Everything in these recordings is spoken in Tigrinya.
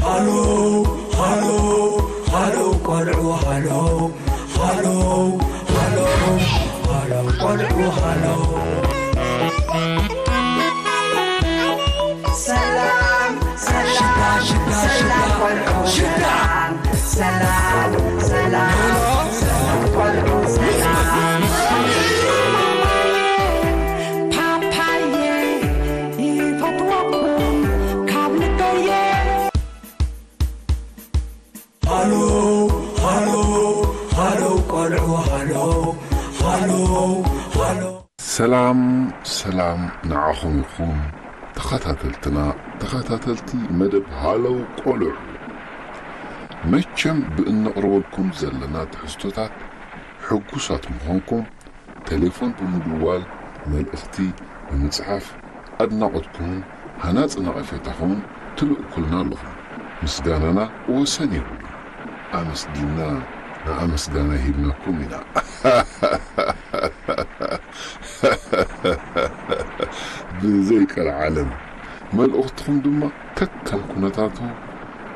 ሃሎ ሃሎ ሃሎ ቆልዑ ሃሎ ሃሎ ሃሎ ሃሎ ቆልዑ ሃሎ። ሰላም ሰላም ሽታ ሽታ ሽታ ሰላም ቆልዑ ሽታ ሰላም ሰላም ሰላም ሰላም ቆልዑ ሰላም። ፓፓየ ይፈትወኩም ካብ ልበየ። ሃሎ ሃሎ ሃሎ ቆልዑ ሃሎ ሃሎ ሃሎ። ሰላም ሰላም ንዓኹም ይኹን ተኸታተልትና፣ ተኸታተልቲ መደብ ሃለው ቆልዑ። መቸም ብእነቕርበልኩም ዘለና ትሕዝቶታት ሕጉሳት ምዃንኩም ቴሌፎን ብምድዋል፣ መልእኽቲ ብምጽሓፍ፣ ኣድናቖትኩምን ሃናጺ ነቐፌታኹምን ትልእኩልና ኣለኹም። ምስጋናና ወሰን የብሉን። ኣመስጊንና ንኣመስጋና ሂብናኩም ኢና። ብዘይ ቀልዓለም መልእኽትኹም ድማ ከከም ኩነታቱ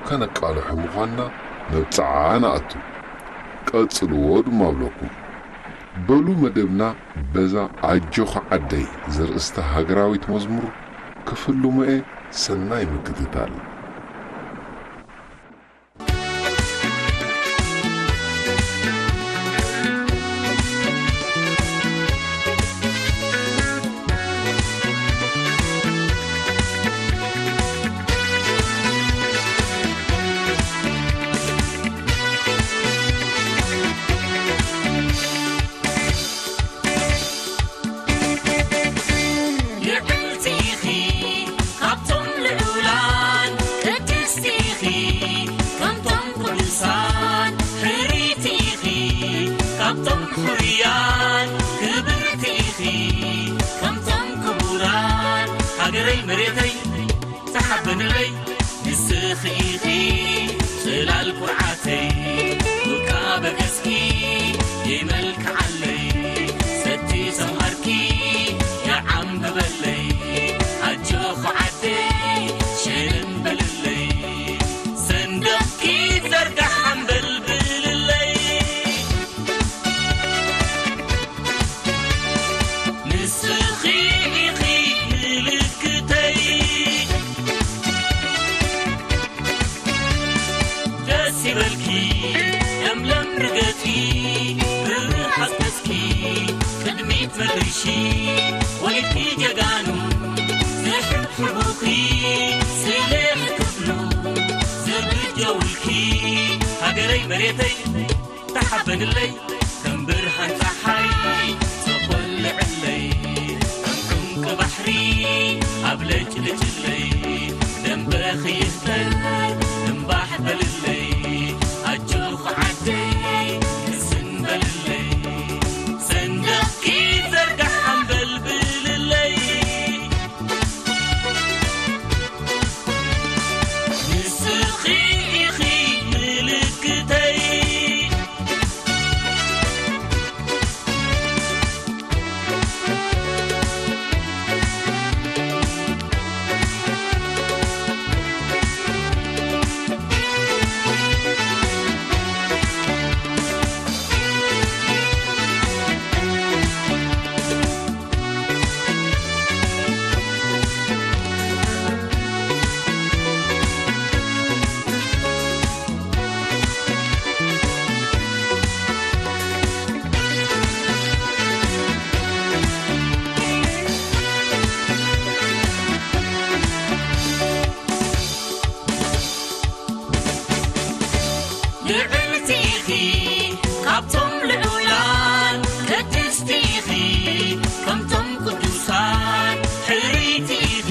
ከነቃልሖ ምዃንና ነብጽዓ ንኣቱ። ቀጽልዎ ድማ እብለኩም። በሉ መደብና በዛ ኣጆኺ ዓደይ ዘርእስታ ሃገራዊት መዝሙር ክፍልሞ'የ። ሰናይ ምክትታል። ልዕልቲ ኢኺ ካብቶም ልዑላን፣ ቅድስቲ ኢኺ ከምቶም ቅዱሳን፣ ሕርይቲ ኢኺ ካብቶም ሕሩያን፣ ክብርቲ ኢኺ ከምቶም ክቡራን። ሃገረይ መሬተይ ተሓበንለይ፣ ንስኺ ኢኺ ጽላል ኩርዓተይ፣ ውቃበ ገጽኪ ይመልክዓለይ፣ ሰቲ ሰምሃርኪ ይዓምብበለይ፣ ኣጆኺ ዓደይ ሸለል በልለይ፣ ሰንደቕኪ ዘርጋሕ ኣንበልብልለይ። ንስኺ ኢኺ ምልክተይ፣ ደስ ይበልኪ ለምለም ርገጺ፣ ብሩህ ኣስቀስኪ ቅድሚት መርሺ፣ ወሊድኪ ጀጋኑ ዝሕብሕቡኺ፣ ስለ ክብሉ ዝግጀውልኪ፣ ሃገረይ መሬተይ ተሓበንለይ፣ ከም ብርሃን ጸሓይ ተኾልዕለይ፣ ከም ዑንቂ ባሕሪ ኣብለጭልጭለይ፣ ደንበኺ ይኽተት እምባሕ በልለይ፣ ኣጆኺ ዓደይ ንስን በልለይ፣ ሰንደቕኪ ዘርጋሕ ኣንበልብልለይ። ንስኺ ኢኺ ምልክተይ። ልዕልቲ ኢኺ ካብቶም ልዑላን፣ ቅድስቲ ኢኺ ከምቶም ቅዱሳን፣ ሕርይቲ ኢኺ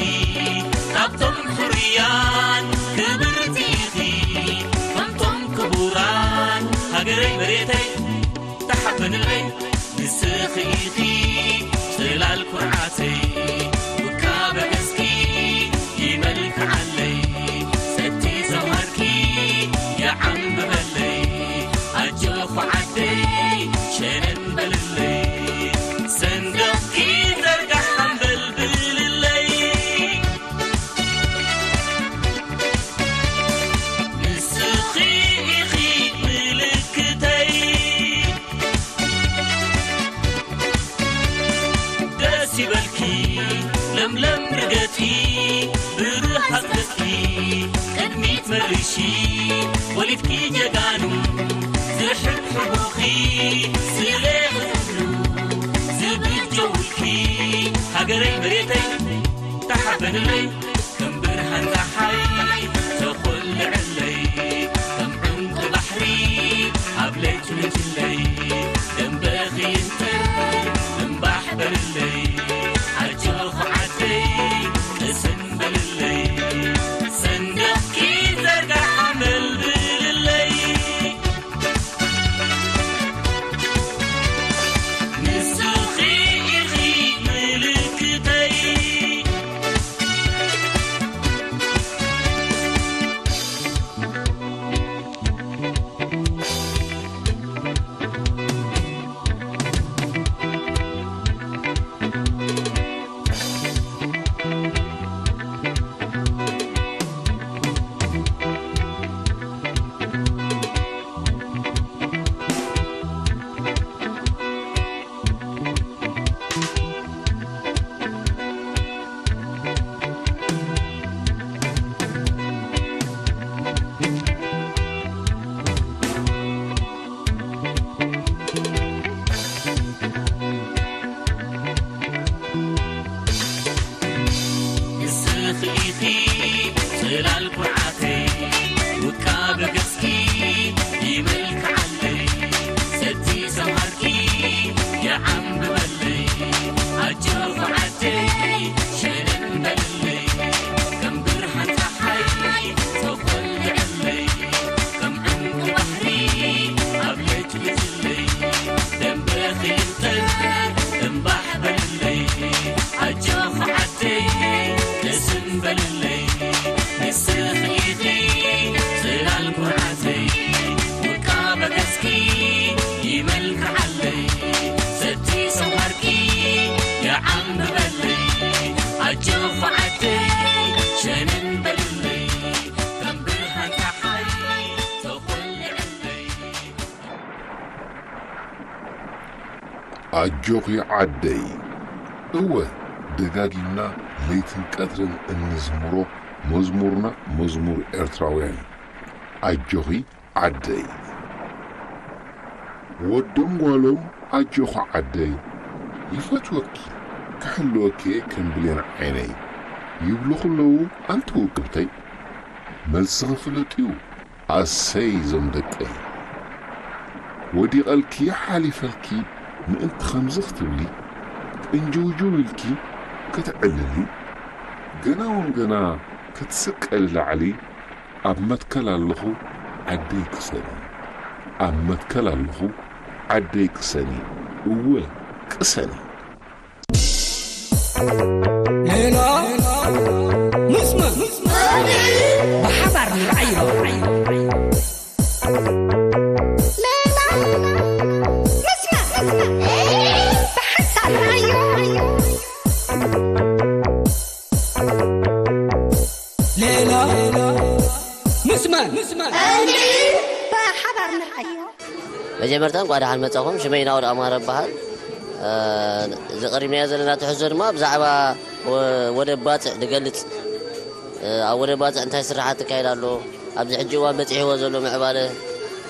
ካብቶም ሕሩያን፣ ክብርቲ ኢኺ ከምቶም ክቡራን። ሃገረይ መሬተይ ተሓበንለይ፣ ንስኺ ኢኺ ጽላል ኩርዓተይ፣ ውቃበ ገጽኪ ይመልክዓለይ፣ ሰቲ ሰውሃርኪ ይዓምብበለይ፣ ኣጆኺ ዓደይ ሸለል በልለይ፣ ሰንደቕኪ ዘርጋሕ ኣንበልብልለይ። ርሺ ወሊድኪ ጀጋኑ ዝሕብሕቡኺ ስለ ዝኽፍሉ ዝብጀውልኪ ሃገረይ መሬተይ ተሓበንለይ ከም ብርሃን ፀሓይ ተኾልዕለይ ከም ዕንቁ ባሕሪ ኣብ ለይቲ ምጅለይ ደንበኺ ይንጥር እምባሕ በልለይ ኣጆኺ ዓደይ ቅስን በልለይ ሰንደቕኪ ዘርጋሕ ኣመል ብልለይ ንስኺ ኢኺ ምልክተይ ንስኺ ኢኺ ጽላል ኩርዓተይ ውቃበ ገጽኪ ይመልክዓለይ ሰቲ ሰምሃርኪ ይዓምብበለይ ኣጆኺ ዓደይ ሸነን በልለይ ከም ብርሃን ጸሓይ ተኾልዕለይ ከም ዕንቁ ባሕሪ ኣብ ለይቲ ልዝለይ ደንበኺ ይንጠር እምባሕ በልለይ ኣጆኺ ዓደይ ቅስን በልለይ ንስኺ ኢኺ ጽላል ኩርዓተይ ውቃበ ገጽኪ ይመልክዓለይ ሰቲ ሰምሃርኪ ይዓምብበለይ ኣጆኺ ዓደይ ሸነን በልለይ ከም ብርሃን ጸሓይ ተኾልዕለይ ኣጆኺ ዓደይ እወ ደጋጊምና ለይትን ቀትርን እንዝምሮ መዝሙርና መዝሙር ኤርትራውያን እዩ ኣጆኺ ዓደይ ወዶም ጓሎም ኣጆኺ ዓደይ ይፈትወኪ ክሕልወኪ እየ ከም ብሌን ዓይነይ ይብሉኺ ኣለዉ ኣንቲ ውቅብተይ መልስኺ ፍሉጥ እዩ ኣሰይ ዞም ደቀይ ወዲቐልኪ ሓሊፈልኪ ምእንቲ ኸምዚ ክትብሊ ቅንጅውጅው ኢልኪ ክትዕልሊ ገና እውን ገና ክትስቀሊ ላዕሊ ኣብ መትከል ኣለኹ ዓደይ ቅሰኒ ኣብ መትከል ኣለኹ ዓደይ ቅሰኒ እወ ቅሰኒ ሌላ ምስመ ብሓባር ንርዓዮ ሌላ ምስመ ብሓሳብ ንርዓዮ ሌላ ምስመ ብሓባር ንርዓዮ መጀመርታ እንኳዕ ደሓን መጻኹም። ሽመይ ናውድ ኣማረ እበሃል። እዚ ቀሪብናዮ ዘለና ትሕዝቶ ድማ ብዛዕባ ወደብ ባጽዕ ዝገልጽ ኣብ ወደብ ባጽዕ እንታይ ስራሓት ይካየድ ኣሎ፣ ኣብዚ ሕጂ እዋን በጺሕዎ ዘሎ ምዕባለ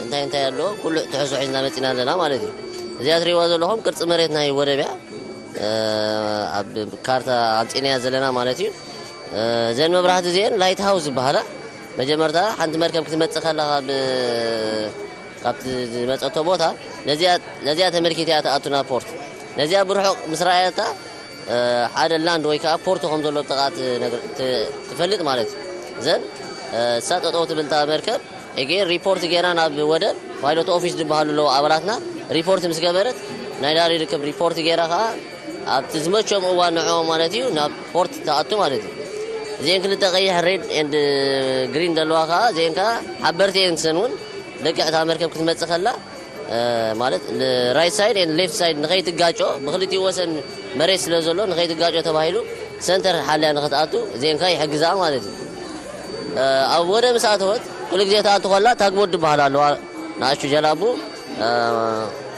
እንታይ እንታይ ኣሎ፣ ኩሉ ትሕዝቶ ሒዝና መጺና ኣለና ማለት እዩ። እዚኣ ትሪእዋ ዘለኹም ቅርጺ መሬት ናይ ወደብ እያ። ኣብ ካርታ ኣምጺእናያ ዘለና ማለት እዩ። እዘን መብራህቲ እዚአን ላይት ሃውስ ዝበሃላ መጀመርታ ሓንቲ መርከብ ክትመጽእ ከላ ካብ ካብቲ ዝመጸቶ ቦታ ነዚኣ ነዚኣ ተመልኪታ እያ ትኣቱ ናብ ፖርት። ነዚኣ ብርሑቕ ምስ ረኣየታ ሓደ ላንድ ወይ ከዓ ፖርት ከም ዘሎ ብጥቓ ትፈልጥ ማለት እዩ። ዘን እሳ ጠጠው ትብል እታ መርከብ ኤጌን ሪፖርት ጌና ናብ ወደብ ፓይሎት ኦፊስ ዝበሃሉ ኣለዉ ኣባላትና ሪፖርት ምስ ገበረት ናይ ዳር ይርከብ ሪፖርት ጌራ ከዓ ኣብቲ ዝመቸም እዋን ንዕኦም ማለት እዩ ናብ ፖርት ትኣቱ ማለት እዩ። እዚአን ክልተ ቀይሕ ሬድ ኤንድ ግሪን ዘለዋ ከዓ እዚአን ከዓ ሓበርቲ እየን ክሰን እውን ልክዕ እታ መርከብ ክትመፅእ ከላ ማለት ራይት ሳይድ ኤንድ ሌፍት ሳይድ ንኸይትጋጮ ብክልቲኡ ወሰን መሬት ስለ ዘሎ ንኸይትጋጮ ተባሂሉ ሰንተር ሓልያ ንኽትኣቱ እዚአን ከዓ ይሕግዛ ማለት እዩ። ኣብ ወደ ምስ ኣተወት ኩሉ ግዜ ትኣቱ ከላ ታግቦት ዝበሃል ኣለዋ ንኣሽቱ ጀላቡ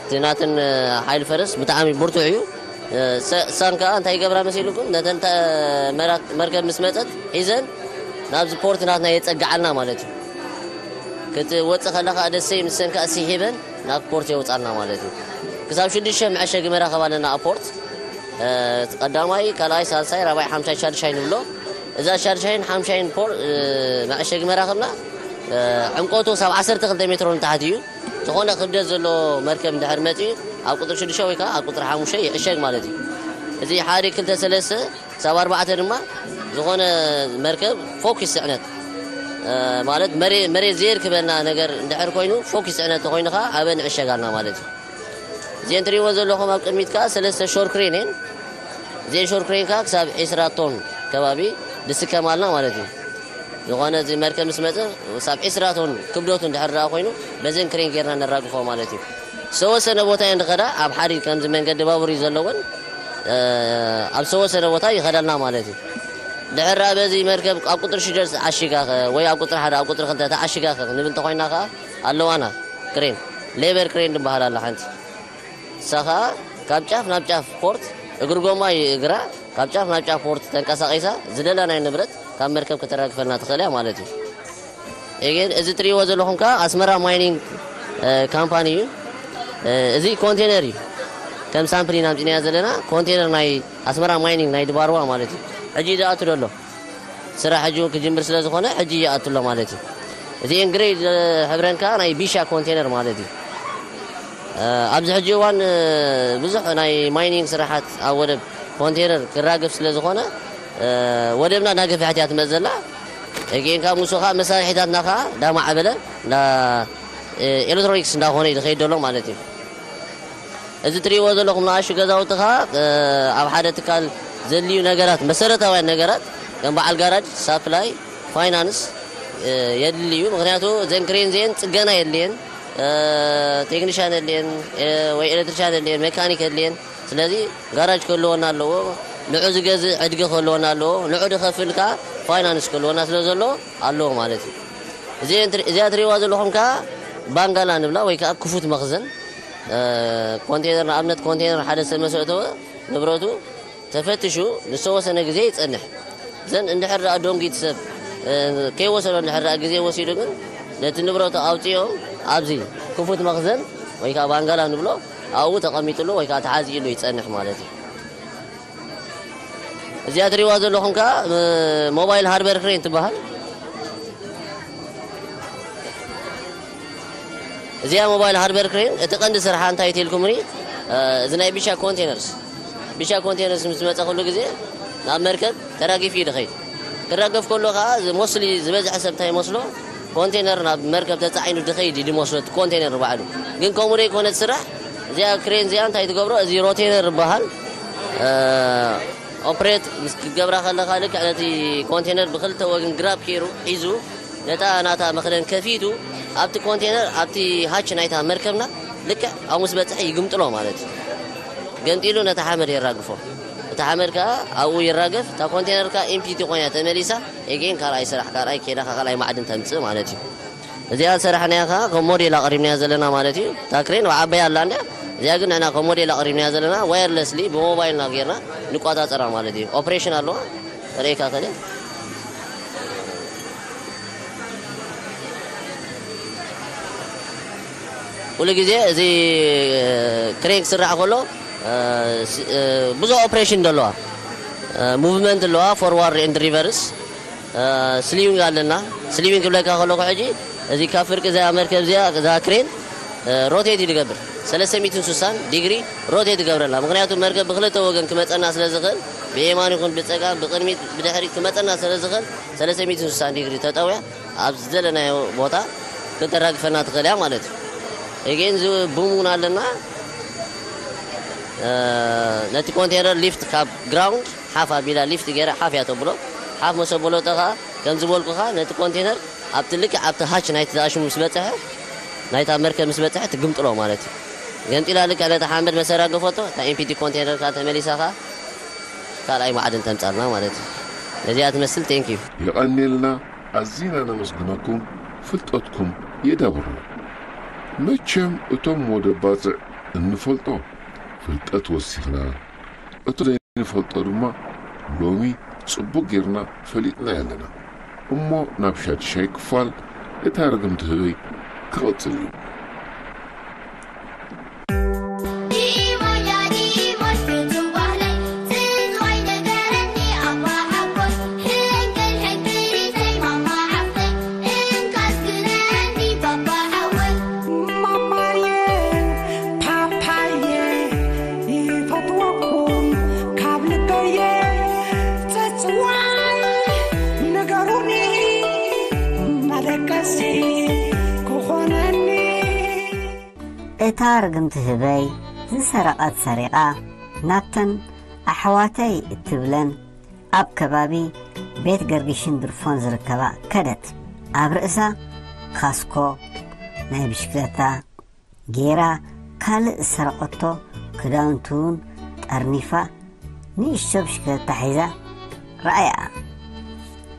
እቲ ናተን ሓይሊ ፈረስ ብጣዕሚ ብርቱዕ እዩ። እሳን ከዓ እንታይ ይገብራ መሲልኩም ነተን መርከብ ምስ መፀት ሒዘን ናብዚ ፖርት ናትና የፀግዓልና ማለት እዩ። ክትወፅእ ከለኻ ደሰይ ምሰን ከዓ ሲሒበን ናብ ፖርት የውፃልና ማለት እዩ። ክሳብ ሽዱሽተ መዐሸጊ መራኸብ ኣለና ኣብ ፖርት። እ፣ ቀዳማይ፣ ካልኣይ፣ ሳልሳይ፣ ራብዓይ፣ ሓምሻይ ሻድሻይ ንብሎ። እዛ ሻድሻይን ሓምሻይን ፖር-፣ እ፣ መዐሸጊ መራኸብና፣ እ፣ ዕምቆቱ ክሳብ ዓሰርተ ክልተ ሜትሮ ንታሕቲ እዩ። ዝኾነ ክብደት ዘሎ መርከብ እንድሕር መፂኡ ኣብ ቁፅሪ ሽዱሽተ ወይ ከዓ ኣብ ቁፅሪ ሓሙሽተ ይዕሸግ ማለት እዩ። እዚ ሓደ፣ ክልተ፣ ሰለስተ ክሳብ ኣርባዕተ ድማ ዝኾነ መርከብ ፎኪስ ፅዕነት፣ እ፣ ማለት መሬ-፣ መሬት ዘየርክበና ነገር እንድሕር ኮይኑ፣ ፎኪስ ፅዕነት ተኾይኑ ከዓ ኣበን ዕሸጋልና ማለት እዩ። እዚአን ትሪእዎ ዘለኹም ኣብ ቅድሚት ከዓ ሰለስተ ሾር ክሬን እየን። እዚአን ሾር ክሬን ከዓ ክሳብ ዕስራ ቶን ከባቢ ድስከማልና ማለት እዩ። ዝኾነ እዚ መርከብ ምስ መፀ ክሳብ ዕስራ ቶን ክብደቱ እንድሕር ደኣ ኮይኑ በዘን ክሬን ጌርና ነራግፎ ማለት እዩ። ዝተወሰነ ቦታ እየን ዝኸዳ፣ ኣብ ሓዲ ከምዚ መንገዲ ባቡር እዩ ዘለወን፣ እ፣ ኣብ ዝተወሰነ ቦታ ይኸዳልና ማለት እዩ። ድሕር በዚ መርከብ ኣብ ቁጥሪ ሽዱሽተ ተዓሺጋኸ ወይ ኣብ ቁጥሪ ሓደ ኣብ ቁጥሪ ክልተ ተዓሺጋኸ ንብል እንተኾይና ከዓ ኣለዋና ክሬን፣ ሌበር ክሬን ዝበሃል ኣላ ሓንቲ። ንሳ ከዓ ካብ ጫፍ ናብ ጫፍ ፖርት እግሪ ጎማ እዩ እግራ፣ ካብ ጫፍ ናብ ጫፍ ፖርት ተንቀሳቒሳ ዝደለናዮ ንብረት ካብ መርከብ ከተራግፈልና ትኽእል እያ ማለት እዩ። እግን እዚ ትሪእዎ ዘለኹም ከዓ ኣስመራ ማይኒንግ፣ እ፣ ካምፓኒ እዩ። እ፣ እዚ ኮንቴነር እዩ። ከም ሳምፕል ኢና ኣምፂናዮ ዘለና። ኮንቴነር ናይ ኣስመራ ማይኒንግ ናይ ድባርዋ ማለት እዩ። ሕጂ ዝኣቱ ዘሎ ስራሕ ሕጂ እውን ክጅምር ስለ ዝኾነ ሕጂ ይኣቱ ኣሎ ማለት እዩ። እዚአን ግሬድ፣ እ፣ ሕብረን ከዓ ናይ ቢሻ ኮንቴነር ማለት እዩ። እ፣ ኣብዚ ሕጂ እዋን፣ እ፣ ብዙሕ ናይ ማይኒንግ ስራሓት ኣብ ወደብ ኮንቴነር ክራገፍ ስለ ዝኾነ፣ እ፣ ወደብና እናገፍሐት እያ ትመጽእ ዘላ። እጌን ካብ ምስኡ ከዓ መሳርሒታትና ከዓ እንዳማዕበለ፣ እንዳ፣ እ፣ ኤሌክትሮኒክስ እንዳኾነ እዩ ዝኸይድ ዘሎ ማለት እዩ። እዚ ትሪእዎ ዘለኹም ንኣሽቱ ገዛውቲ ከዓ፣ እ፣ ኣብ ሓደ ትካል ዘድልዩ ነገራት፣ መሰረታውያን ነገራት ከም በዓል ጋራጅ፣ ሳፕላይ፣ ፋይናንስ፣ እ፣ የድሊ እዩ። ምኽንያቱ እዘን ክሬን እዚአን ፅገና የድልየን፣ እ፣ ቴክኒሻን የድልየን፣ እ፣ ወይ ኤሌክትሪሻን የድልየን፣ ሜካኒክ የድልየን። ስለዚ ጋራጅ ክህልወና ኣለዎ። ንዑ ዝገዝእ ዕድጊ ክህልወና ኣለዎ። ንዑ ዝኸፍል ከዓ ፋይናንስ ክህልወና ስለ ዘለዎ ኣለዎ ማለት እዩ። እዚአን ትሪ-፣ እዚኣ ትሪእዋ ዘለኹም ከዓ ባንጋላ ንብላ ወይ ከዓ ክፉት መኽዘን። እ፣ ኮንቴነር፣ ንኣብነት ኮንቴነር ሓደ ሰብ መሰ እተወ ንብረቱ ተፈትሹ ንዝተወሰነ ግዜ ይጸንሕ። ዘን እንድሕር ደኣ ዶንጊት ሰብ፣ እ፣ ከይወሰዶ እንድሕር ደኣ ግዜ ወሲዱ ግን ነቲ ንብረቱ ኣውጺኦም ኣብዚ ክፉት መኽዘን ወይ ከዓ ባንጋላ ንብሎ ኣብኡ ተቐሚጥሉ ወይ ከዓ ተሓዚእሉ ይጸንሕ ማለት እዩ። እዚኣ ትሪእዋ ዘለኹም ከዓ፣ እ፣ ሞባይል ሃርበር ክሬን ትበሃል። እዚኣ ሞባይል ሃርበር ክሬን እቲ ቀንዲ ስርሓ እንታይ ትልኩምኒ? እ፣ እዚ ናይ ቢሻ ኮንቴነርስ፣ ቢሻ ኮንቴነርስ ምስ መፀ ኩሉ ግዜ ናብ መርከብ ተራጊፉ እዩ ድኸይድ። ክራገፍ ከሎ ከዓ ሞስሊ ዝበዝሐ ሰብ እንታይ ይመስሎ? ኮንቴነር ናብ መርከብ ተፃዒኑ ድኸይድ እዩ ድመስሎ እቲ ኮንቴነር ባዕሉ። ግን ከምኡ ደይኮነ እቲ ስራሕ። እዚኣ ክሬን እዚኣ እንታይ ትገብሮ? እዚ ሮቴነር ይበሃል። እ፣ ኦፕሬት ምስ ክገብራ ከለኻ ልክዕ ነቲ ኮንቴነር ብክልተ ወግን ግራብ ገይሩ ሒዙ ነታ ናታ መኽደን ከፊቱ ኣብቲ ኮንቴነር፣ ኣብቲ ሃች ናይታ መርከብና ልክዕ ኣብኡ ምስ በጽሐ ይግምጥሎ ማለት እዩ። ገምጢሉ ነታ ሓመድ የራግፎ። እታ ሓመድ ከኣ ኣብኡ ይራገፍ። እታ ኮንቴነር ከኣ ኢምፒቲ ኮይና ተመሊሳ፣ ኤጌን ካልኣይ ስራሕ፣ ካልኣይ ኬዳኻ ካልኣይ ማዕድን ተምጽእ ማለት እዩ። እዚኣ ዝሰራሕናያ ከኣ ከም ሞዴል ኣቕሪብናያ ዘለና ማለት እዩ። እታ ክሬን ብዓባይ ኣላ እንድያ፣ እዚኣ ግን ንሕና ከም ሞዴል ኣቕሪብናያ ዘለና፣ ዋየርለስሊ ብሞባይልና ጌርና ንቆጻጸራ ማለት እዩ። ኦፕሬሽን ኣለዋ፣ ርእይካ ከለ። ኩሉ ግዜ እዚ ክሬን ክስራሕ ከሎ፣ እ፣ ስ-፣ እ፣ ብዙሕ ኦፕሬሽን ኣለዋ። እ፣ ሙቭመንት ኣለዋ፣ ፎርዋርድ ኤንድ ሪቨርስ። እ፣ ስሊዊንግ ኣለና። ስሊዊንግ ክብለካ ከለኩ ሕጂ እዚ ካብ ፍርቂ እዛ መርከብ እዚኣ፣ እዛ ክሬን፣ እ፣ ሮቴት እዩ ዝገብር። ሰለስተ ሚእትን ስሳን ዲግሪ ሮቴት ይገብረላ። ምኽንያቱ መርከብ ብክልተ ወገን ክመጸና ስለ ዝኽእል፣ ብየማን ይኹን ብጸጋም፣ ብቕድሚት፣ ብድሕሪት ክመጸና ስለ ዝኽእል፣ ሰለስተ ሚእትን ስሳን ዲግሪ ተጠውያ ኣብ ዝደለናዮ ቦታ ክተራግፈና ትኽእል እያ ማለት እዩ። ኤጌን እዚ ቡም እውን ኣለና። እ፣ ነቲ ኮንቴነር ሊፍት ካብ ግራውንድ ሓፍ ኣቢላ ሊፍት ገይራ ሓፍ እያ ተብሎ። ሓፍ መሰ በሎጠ ኸዓ፣ ከም ዝበልኩኻ ነቲ ኮንቴነር ኣብቲ ልክዕ ኣብቲ ሃች ናይቲ ዝኣሽሙ ምስ በጽሐ፣ ናይታ መርከብ ምስ በጽሐ ትግምጥሎ ማለት እዩ። ገምጢላ ልክዕ ነቲ ሓመድ መሰ ኣራገፈቶ፣ እታ ኤምፒቲ ኮንቴነር ከኣ ተመሊሳ ከኣ ካልኣይ ማዕድን ተምጻልና ማለት እዩ። ነዚኣ ትመስል። ቴንክ ዩ። የቐንየልና፣ ኣዚና ነመስግነኩም፣ ፍልጠትኩም የዳብርና። መቸም እቶም ወደብ ባጽዕ እንፈልጦ ፍልጠት ወሲኽና፣ እቱ ዘይንፈልጦ ድማ ሎሚ ጽቡቕ ጌርና ፈሊጥና ኣለና። እሞ ናብ ሻድሻይ ክፋል እታ ርግምቲ ህበይ ክቕጽል እዩ። እታ ርግምቲ ህበይ ዝሰረቐት ሰሪቓ ናብተን ኣሕዋተይ እትብለን ኣብ ከባቢ ቤት ገርጊሽን ድርፎን ዝርከባ ከደት። ኣብ ርእሳ ካስኮ ናይ ብሽክለታ ጌራ፣ ካልእ ዝሰረቐቶ ክዳውንቲ እውን ጠርኒፋ ንእሽቶ ብሽክለታ ሒዛ ረኣያ።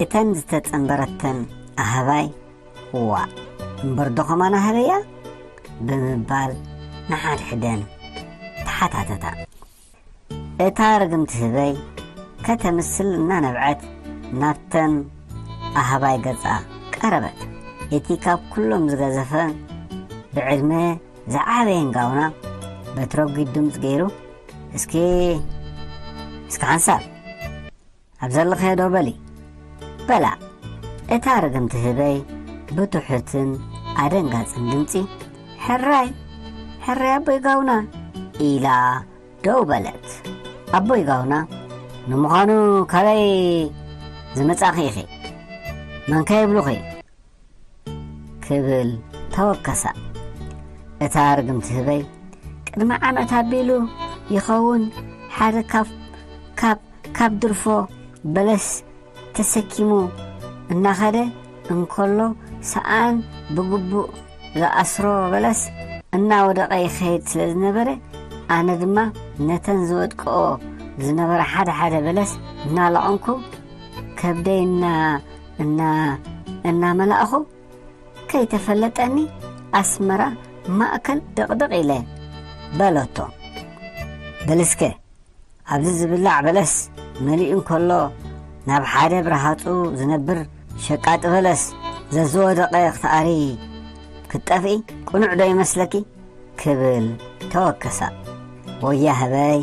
እተን ዝተጸንበረተን ኣህባይ፣ "እዋ እምበር ዶ ኸማን ኣህበያ?" ብምባል ንሓድሕደን ተሓታተታ። እታ ርግምቲ ህበይ ከተምስል እናነብዐት ናብተን ኣህባይ ገጻ ቀረበት። እቲ ካብ ኩሎም ዝገዘፈ ብዕድመ ዝዓበየን ጋውና በትረጒድ ድምፂ ገይሩ፣ "እስኪ፣ እስኪ ሓንሳብ ኣብ ዘለኽዮ ደው በሊ" በላ። እታ ርግምቲ ህበይ ብትሑትን ኣደንጋጽን ድምጺ፣ "ሕራይ፣ ሕራይ ኣቦይ ጋውና" ኢላ ደው በለት። ኣቦይ ጋውና፣ "ንምዃኑ ካበይ ዝመጻእኺ ኢኺ? መንከ ይብሉኺ?" ክብል ተወከሳ። እታ ርግምቲ ህበይ፣ "ቅድሚ ዓመት ኣቢሉ ይኸውን ሓደ ካብ፣ ካብ፣ ካብ ድርፎ በለስ ተሰኪሙ እናኸደ እንከሎ፣ ሰኣን ብግቡእ ዝኣስሮ በለስ እናወደቐ ይኸይድ ስለ ዝነበረ፣ ኣነ ድማ ነተን ዝወድቅኦ ዝነበረ ሓደ ሓደ በለስ እናለቐምኩ፣ ከብደይ እና፣ እና፣ እናመላእኹ፣ ከይተፈለጠኒ ኣስመራ ማእከል ድቕድቕ ኢለ" በለቶ። "በልስከ፣ ኣብዚ ዝብላዕ በለስ መሊኡ እንከሎ፣ ናብ ሓደ ብረሃጹ ዝነብር ሸቃጢ በለስ ዘዝወደቐ ክትኣሪ ክትጠፍኢ ቅኑዕ ዶ ይመስለኪ?" ክብል ተወከሳ። "ወያ ህበይ፣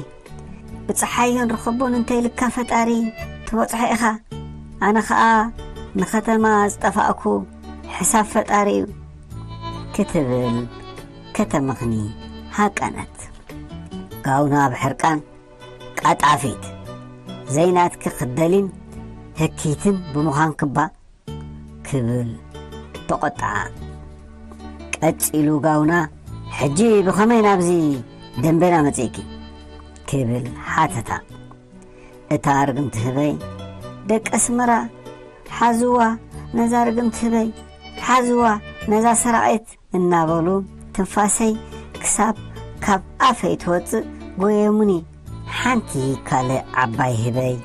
ብጸሓይን ርኸቦን እንተይልካ ፈጣሪ ትበጽሖ ኢኻ። ኣነ ኸኣ ንኸተማ ዝጠፋእኩ ሕሳብ ፈጣሪ እዩ" ክትብል ከተመኽኒ ሃቀነት። ጋውና ብሕርቃን፣ "ቃጣፊት፣ ዘይናትኪ ክትደሊን ህኪትን ብምዃንኪ እባ" ክብል ተቖጥዓ። ቀጺሉ ጋውና፣ "ሕጂ ብኸመይ ናብዚ ደንበና መጺእኪ?" ክብል ሓተታ። እታ ርግምቲ ህበይ፣ "ደቂ ኣስመራ፣ ሓዝዋ ነዛ ርግምቲ ህበይ፣ ሓዝዋ ነዛ ሰራቒት" እናበሉ ትንፋሰይ ክሳብ ካብ ኣፈይ ትወጽእ ጎየሙኒ። ሓንቲ ካልእ ዓባይ ህበይ፣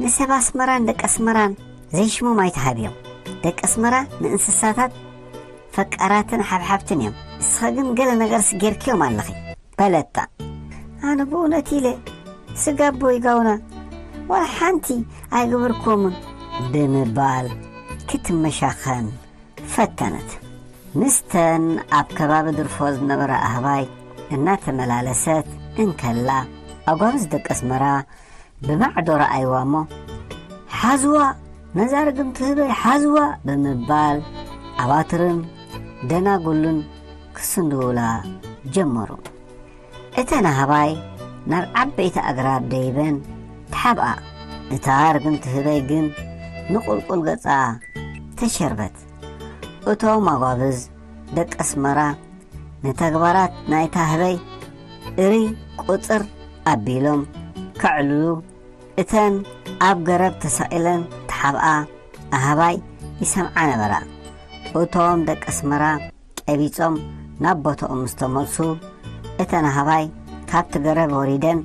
"ንሰብ ኣስመራን ደቂ ኣስመራን ዘይሽሞም ኣይትሃብዮም። ደቂ ኣስመራ ንእንስሳታት ፈቃራትን ሓብሓብትን እዮም። ንስኸ ግን ገለ ነገርስ ጌርክዮም ኣለኺ" በለታ። "ኣነ ብእውነት ኢለ ስጋ ኣቦይ ጋውና ዋላ ሓንቲ ኣይገበርኩዎምን" ብምባል ክትመሻኸን ፈተነት። ምስተን ኣብ ከባቢ ድርፎ ዝነበራ ኣህባይ እናተመላለሰት እንከላ፣ ኣጓብዝ ደቂ ኣስመራ ብማዕዶ ረኣይዋ እሞ፣ "ሓዝዋ፣ ነዛ ርግምቲ ህበይ ሓዝዋ" ብምባል ኣባትርን ደናጉልን ክስንድውላ ጀመሩ። እተን ኣህባይ ናብ ዓበይቲ ኣግራብ ደይበን ተሓብኣ። እታ ርግምቲ ህበይ ግን ንቑልቁል ገጻ ተሸርበት። እቶም ኣጓብዝ ደቂ ኣስመራ ንተግባራት ናይታ ህበይ እርይ ቁጽር ኣቢሎም ከዕልሉ፣ እተን ኣብ ገረብ ተሰቒለን ተሓብኣ ኣህባይ ይሰምዓ ነበራ። እቶም ደቂ ኣስመራ ቀቢጾም ናብ ቦታኦም ምስ ተመልሱ፣ እተን ኣህባይ ካብቲ ገረብ ወሪደን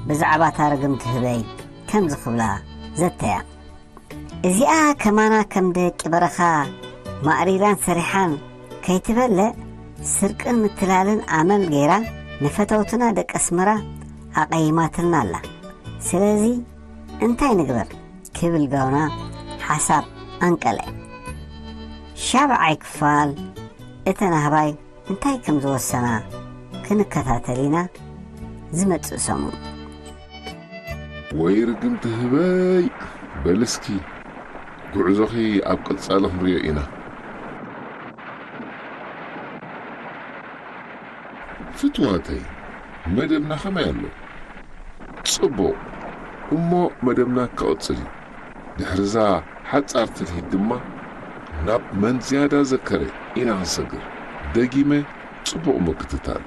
ብዛዕባ እታ ርግምቲ ህበይ ከምዚ ክብላ ዘተያ። "እዚኣ ከማና ከም ደቂ በረኻ ማእሪራን ሰሪሓን ከይትበልዕ፣ ስርቅን ምትላልን ኣመል ገይራ ንፈተውትና ደቂ ኣስመራ ኣቐይማትልና ኣላ። ስለዚ እንታይ ንግበር?" ክብል ጋውና ሓሳብ ኣንቀለ። ሻብዓይ ክፋል እተን ኣህባይ እንታይ ከም ዝወሰና ክንከታተል ኢና ዝመጽእ ሰሙን። ወይ ርግምቲ ህበይ! በል እስኪ ጉዕዞኺ ኣብ ቀጻሊ ክንሪኦ ኢና። ፍትዋተይ፣ መደብና ከመይ ኣሎ? ጽቡቕ፣ እሞ መደብና ክቕጽል እዩ። ድሕርዛ ሓጻር ትልሂት ድማ ናብ መን ዝያዳ ዘከረ ኢና ክንሰግር። ደጊመ ጽቡቕ ምክትታል።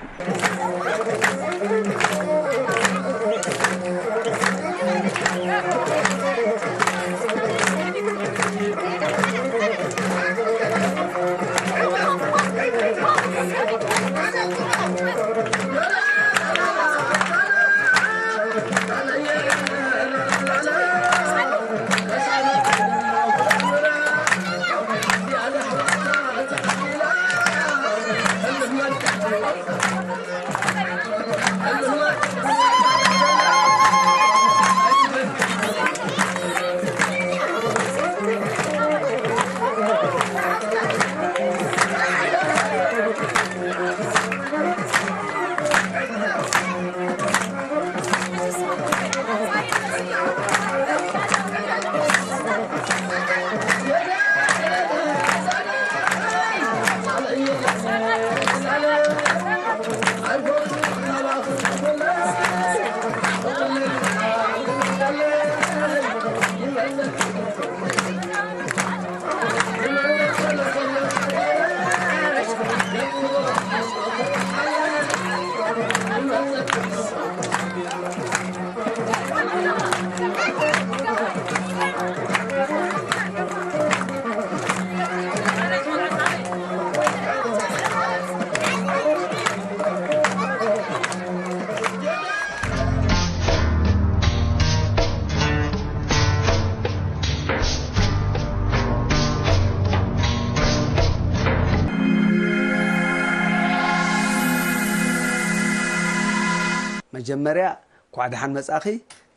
መጀመርያ እንኳዕ ደሓን መጻእኺ።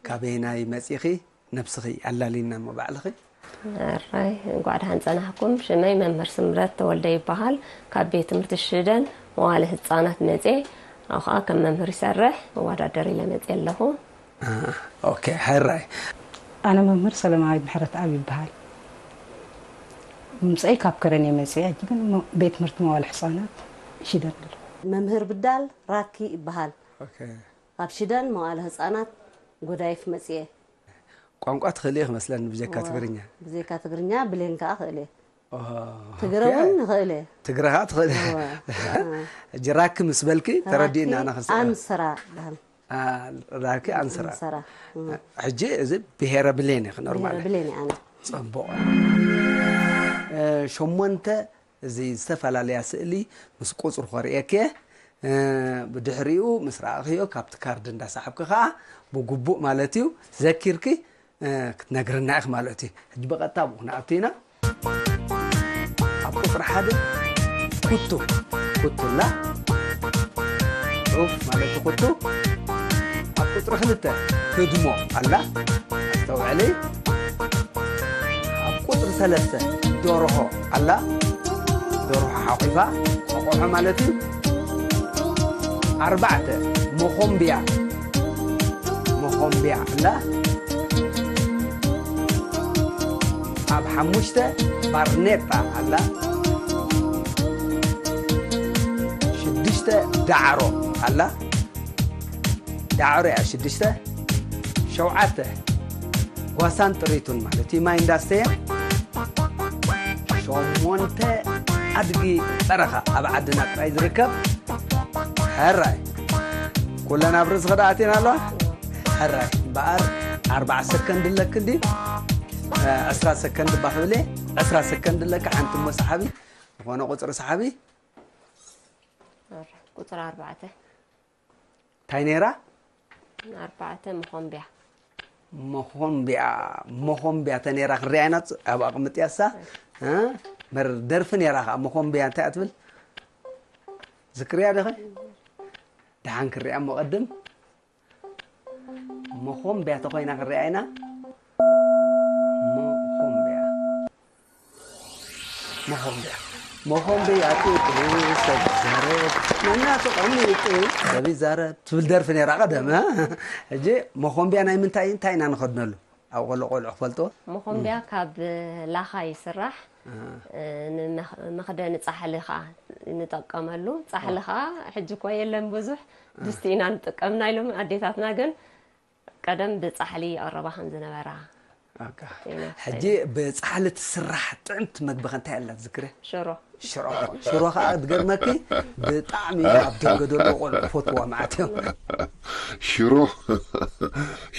ካበየናይ መጺእኺ? ነብስኺ ኣላልይና እሞ ባዕልኺ። ኣራይ እንኳዕ ደሓን ጸናሕኩም። ሽመይ መምህር ስምረት ተወልደ ይበሃል። ካብ ቤት ትምህርቲ ሽደን መዋለ ህጻናት መጽየ። ኣብ ኸኣ ከም መምህር ይሰርሕ። እወዳደር ኢለ መጽየ ኣለኹ። ኦኬ፣ ሕራይ። ኣነ መምህር ሰለማዊት ምሕረትኣብ ይበሃል። ምምፀይ ካብ ከረን እየ መፅየ። ሕጂ ግን ቤት ትምህርቲ መዋለ ሕፃናት ሽደን ኣሎ። መምህር ብዳል ራኪ ይበሃል። ካብ ሽደን መዋለ ህፃናት ጎዳይፍ መፅየ። ቋንቋ ትኽእሊ ኢኺ መስለኒ ብጀካ ትግርኛ። ብዘይካ ትግርኛ ብሌን ከዓ ክእል እየ። ትግረ እውን ንኽእል እየ። ትግረ ከዓ ትኽእሊ። ሕጂ ራኪ ምስ በልኪ ተረዲእና ኣና ክንስራ። ኣንስራ ይበሃል። ራኪ ኣንስራ። ኣንስራ። ሕጂ እዚ ብሄረ ብሌን ኢኺ ኖርማል። ብሌን እየ ኣነ። ፅቡቕ። ሸሞንተ እዚ ዝተፈላለያ ስእሊ ምስ ቁፅሩ ከርእየኪ እየ። ብድሕሪኡ ምስ ረኣኽዮ ካብቲ ካርድ እንዳሰሓብኪ ከዓ ብግቡእ ማለት እዩ ዘኪርኪ ክትነግርና ኢኺ ማለት እዩ። ሕጂ ብቐጥታ ኣብኡ ክንኣቱ ኢና። ኣብ ቁፅሪ ሓደ ኩቱ፣ ኩቱ ኣላ፣ ዑፍ ማለት ኩቱ። ኣብ ቁፅሪ ክልተ ህድሞ ኣላ፣ ኣስተውዕሊ። ኣብ ቁፅሪ ሰለስተ ደርሆ ኣላ፣ ደርሆ ሓቑፋ፣ ቆቆሖ ማለት እዩ። ኣርባዕተ መኾምብያ፣ መኾምብያ ኣላ። ኣብ ሓሙሽተ ባርኔጣ ኣላ። ሽዱሽተ ዳዕሮ ኣላ። ዳዕሮ እያ ሽዱሽተ። ሸውዓተ ጓሳን ጥሪቱን ማለት እዩ፣ ማይ እንዳስተየ። ሸሞንተ ኣድጊ በረኻ ኣብ ዓድና ጥራይ ዝርከብ። ሕራይ ኩለን ኣብ ርእስኺ ደኣ ኣትየን ኣለዋ። ሕራይ እምበኣር ኣርባዓ ሰከንድ ኣለኪ እንዲ፣ ዕስራ ሰከንድ እባ ክብል እየ። ዕስራ ሰከንድ ኣለኪ። ሓንቲ እሞ ሰሓቢ፣ ዝኾነ ቁፅሪ ሰሓቢ። ቁፅሪ ኣርባዕተ። እንታይ ነይራ? ኣርባዕተ መኾምብያ። መኾምብያ፣ መኾምብያ ተነይራ ክንሪኣ ኢና። ኣብ ኣቕምጥያሳ እ፣ በር ደርፊ ነይራ ከዓ መኾምብያ እንታይ እያ ትብል? ዝክርያ ዲኺ? ደሓን ክሪኣ እሞ ቅድም። መኾምብያ ተኾይና ክንሪኣ ኢና። መኾምብያ። መኾምብያ። መኾምብያ ጢጢ ሰብ ይዛረብ፣ ነናቱ ቀሚጡ ሰብ ይዛረብ ትብል ደርፊ ነይራ ቀደም። ሕጂ መኾምብያ ናይ ምንታይ፣ እንታይ ኢና ንኸድነሉ? ኣብ ቆሎ ቆልዑ ክፈልጥዎ? መኾምብያ ካብ ላኻ ይስራሕ። ንመኽደኒ ፃሕሊ ከዓ ንጠቀመሉ። ፃሕሊ ከዓ ሕጂ እኮ የለን ብዙሕ፣ ድስቲ ኢና ንጥቀም ናይ ሎሚ ኣዴታትና። ግን ቀደም ብፃሕሊ ይቐረባ ከም ዝነበራ ሕጂ ብፃሕሊ ትስራሕ ጥዕምቲ መግቢ ከንታይ ኣላ ትዝክረ? ሽሮ። ሽሮ። ሽሮ ከዓ ድገርመኪ ብጣዕሚ ኣብ ደገ ደሎ ቆልዑ ክፈትዋ መዓት እዮም። ሽሮ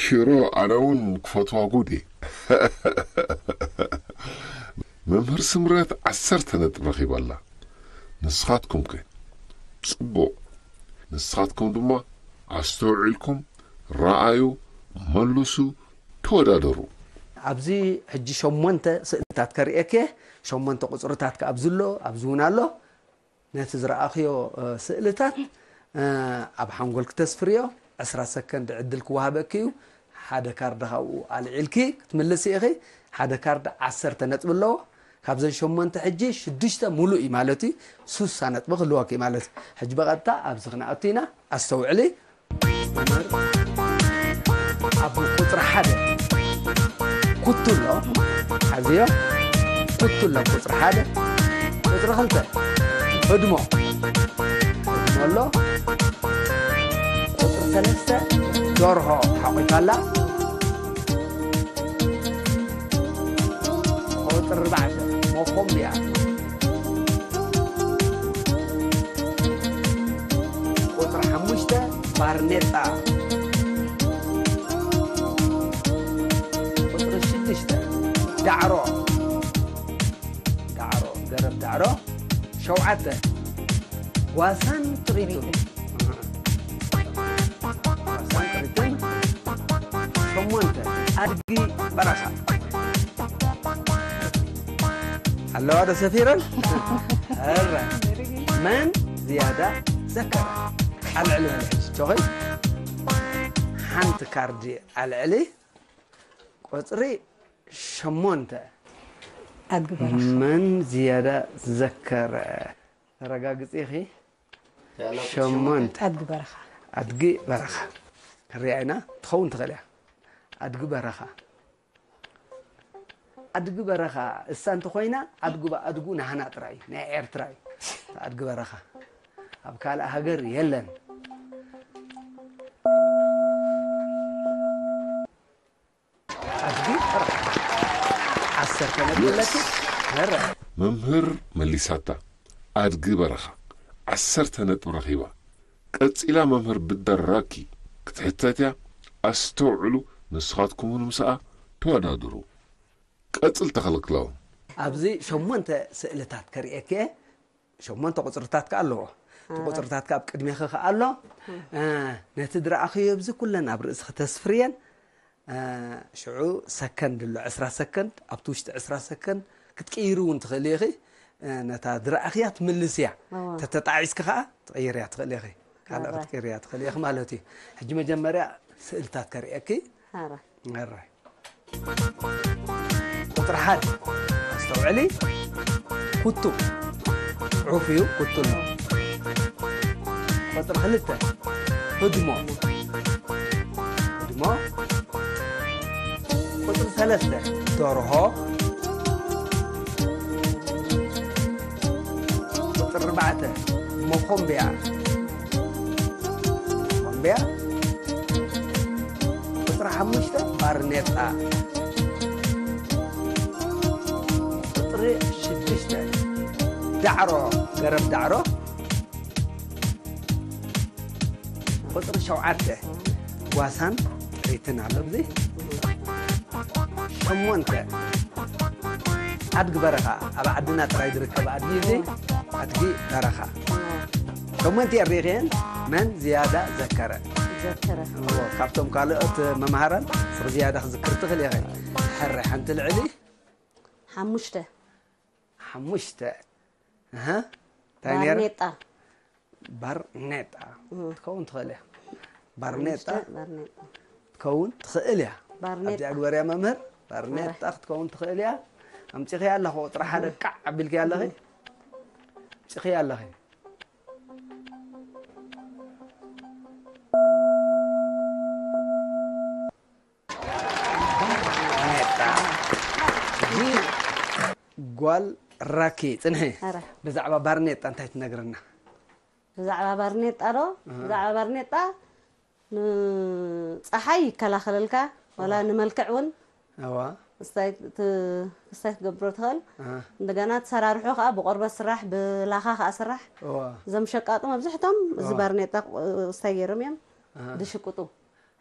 ሽሮ ኣነ እውን ክፈትዋ ጉድ እየ። መምህር ስምረት ዓሰርተ ነጥቢ ረኺባ ኣላ። ንስኻትኩም ከ? ጽቡቕ። ንስኻትኩም ድማ ኣስተውዒልኩም ረኣዩ፣ መልሱ፣ ተወዳደሩ። ኣብዚ ሕጂ ሸሞንተ ስእልታት ከርእየኪ እየ። ሸሞንተ ቁፅርታት ከ ኣብዚ ኣሎ፣ ኣብዚ እውን ኣሎ። ነቲ ዝረኣኽዮ ስእልታት ኣብ ሓንጎልኪ ተስፍርዮ። ዕስራ ሰከንድ ዕድል ክወሃበኪ እዩ። ሓደ ካርድ ካብኡ ኣልዒልኪ ክትምልሲ ኢኺ። ሓደ ካርድ ዓሰርተ ነጥቢ ኣለዎ። ካብዘን ሸሞንተ ሕጂ ሽዱሽተ ሙሉእ እዩ ማለት እዩ። ሱሳ ነጥቢ ክህልወኪ እዩ ማለት እዩ። ሕጂ ብቐጥታ ኣብዚ ክንኣቱ ኢና። ኣስተውዕሊ። ኣብ ቁፅሪ ሓደ ኩቱሎ። ሓዝዮ። ኩቱሎ ቁፅሪ ሓደ። ቁፅሪ ክልተ ህድሞ። ህድሞ ኣሎ። ቁፅሪ ሰለስተ ደርሆ ሓቑፋ ኣላ። ቁፅሪ ኣርባዕተ መኾምብያ። ቁፅሪ ሓሙሽተ ባርኔጣ። ቁፅሪ ሽዱሽተ ዳዕሮ። ዳዕሮ፣ ገረብ ዳዕሮ። ሸውዓተ ጓሳን ጥሪቱን። ጓሳን ጥሪቱን። ሸሞንተ ኣድጊ በረኻ። ኣለዋ ዶ ሰፊረን? ሕረ። መን ዝያዳ ዘከረ? ኣልዕሊ በለ ሕጂ ቾኺ። ሓንቲ ካርዲ ኣልዕሊ። ቁፅሪ ሸሞንተ። ኣድጊ በረኻ። መን ዝያዳ ዘከረ? ተረጋግፂ ኢኺ። ሸሞንተ። ኣድጊ በረኻ። ኣድጊ በረኻ። ክንሪኣ ኢና። ትኸውን ትኽእል እያ። ኣድጊ በረኻ። ኣድጊ በረኻ እሳ እንተኾይና ኣድጉ ብኣድጉ ናህና ጥራይ እዩ። ናይ ኤርትራ እዩ። ኣድጊ በረኻ ኣብ ካልእ ሃገር የለን። ኣድጊ በረኻ። ዓሰርተ ነጥቢ ኣለኪ። መረ። መምህር መሊሳታ። ኣድጊ በረኻ ዓሰርተ ነጥቢ ረኺባ። ቀጺላ መምህር ብደራኪ ክትሕተት እያ። ኣስተውዕሉ፣ ንስኻትኩም እውን ምስኣ ተወዳደሩ። ቀጽል ተኽለክላውን። ኣብዚ ሸሞንተ ስእልታት ከርእየኪ እየ። ሸሞንተ ቁጽርታት ከኣ ኣለዎ። እቲ ቁጽርታት ከኣ ኣብ ቅድሜኺ ከኣ ኣሎ። እ፣ ነቲ ዝረኣኽዮ ኣብዚ ኩለን ኣብ ርእስኺ ተስፍርየን። እ፣ ሽዑ ሰከንድ ኣሎ፣ ዕስራ ሰከንድ። ኣብቲ ውሽጢ ዕስራ ሰከንድ ክትቅይሪ እውን ትኽእሊ ኢኺ። እ፣ ነታ ዝረኣኽያ ትምልስያ። እወ። ተተጣዒስኪ ከኣ ትቕይርያ ትኽእሊ ኢኺ። ካልእ ኣረ። ክትቅይርያ ትኽእሊ ኢኺ ማለት እዩ። ሕጂ መጀመርያ ስእልታት ከርእየኪ። ኣረ። ኣረ። ቁፅሪ ሓደ ኣስተውዕሊ። ኩቱ። ፅሑፍ እዩ፣ ኩቱ ኣሎ። ቁፅሪ ክልተ ህድሞ። ህድሞ። ቁፅሪ ሰለስተ ደርሆ። ቁፅሪ ኣርባዕተ መኾምብያ። መኾምብያ። ቁፅሪ ሓሙሽተ ባርኔጣ። ቁፅሪ ሽዱሽተ ዳዕሮ፣ ገረብ ዳዕሮ። ቁፅሪ ሸውዓተ ጓሳን ጥሪትን ኣሎ። ብዚ ሸሞንተ ኣድጊ በረኻ። ኣብ ዓድና ጥራይ ዝርከብ ኣድጊ እዚ ኣድጊ በረኻ። ሸሞንተ ኣሪኽየን መን ዝያዳ ዘከረ? ዘከረ። እዎ፣ ካብቶም ካልኦት መምሃራን ስቕ ዝያዳ ክዝክር ትኽእል ኢኸ። ሕረ ሓንቲ ልዕሊ ሓሙሽተ። ሓሙሽተ። ኣሃ። እንታይ ነይራ? ባርኔጣ። ባርኔጣ ክትከውን ትኽእል እያ። ባርኔጣ ሓሙሽተ ባርኔጣ። ክትከውን ትኽእል እያ። ባርኔጣ። ኣብዚኣ ግበርያ መምህር። ባርኔጣ ክትከውን ትኽእል እያ። ኣምጺኽያ ኣለኺ፣ ቁጽሪ ሓደ ቃዕ ኣቢልክያ ኣለኺ። ኣምጺኽያ ኣለኺ። ጓል ራኪ፣ ጽንሒ። ኣረ። ብዛዕባ ባርኔጣ እንታይ ትነግርና? ብዛዕባ ባርኔጣ ዶ? ኣሃ። ብዛዕባ ባርኔጣ ንፀሓይ ይከላኸለልካ፣ ዋላ ንመልክዕ እውን እዋ። ክስታይ ት-፣ ክስታይ ክትገብሮ ትኽእል። ኣሃ። እንደገና ትሰራርሖ ከዓ ብቆርበት ስራሕ፣ ብላኻ ከዓ ስራሕ። እዋ። እዞም ሸቃጡ መብዝሕቶም እዚ እዋ። ባርኔጣ ቁ-፣ ክስታይ ገይሮም እዮም ኣሃ። ዝሽቅጡ።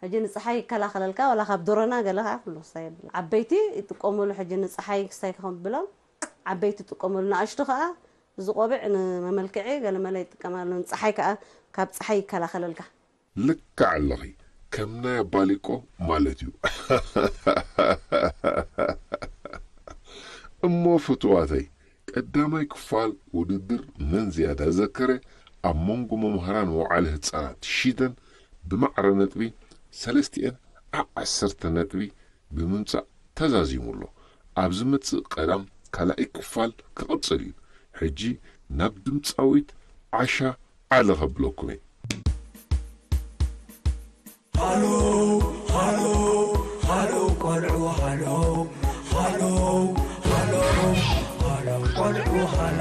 ሕጂ ንፀሓይ ይከላኸለልካ፣ ዋላ ካብ ዶሮና ገለ ከዓ ኩሉ ክስታይ የብሉ። ዓበይቲ ይጥቀሙሉ፣ ሕጂ ንፀሓይ ክስታይ ክኾን ብሎም ዓበይቲ ይጥቀሙሉ፣ ንኣሽቱ ከዓ እዚ ቆቢዕ ንመመልክዒ ገለመለ ይጥቀማሉ። ንፀሓይ ከዓ ካብ ፀሓይ ይከላኸለልካ። ልክዕ ኣለኺ፣ ከም ናይ ኣባሊቆ ማለት እዩ። እሞ ፍቱዋተይ፣ ቀዳማይ ክፋል ውድድር መን ዝያዳ ዘከረ ኣብ መንጎ መምህራን መውዓሊ ህጻናት ሺደን ብማዕረ ነጥቢ ሰለስቲኤን ዓ ዓሰርተ ነጥቢ ብምምጻእ ተዛዚሙ ኣሎ። ኣብ ዝመጽእ ቀዳም ካልኣይ ክፋል ክቕጽል እዩ። ሕጂ ናብ ድምጻዊት ዓሻ ዓለ ከብለኩም እየ። ሃሎ፣ ሃሎ፣ ሃሎ፣ ቆልዑ፣ ሃሎ፣ ሃሎ፣ ሃሎ፣ ሃሎ፣ ቆልዑ፣ ሃሎ።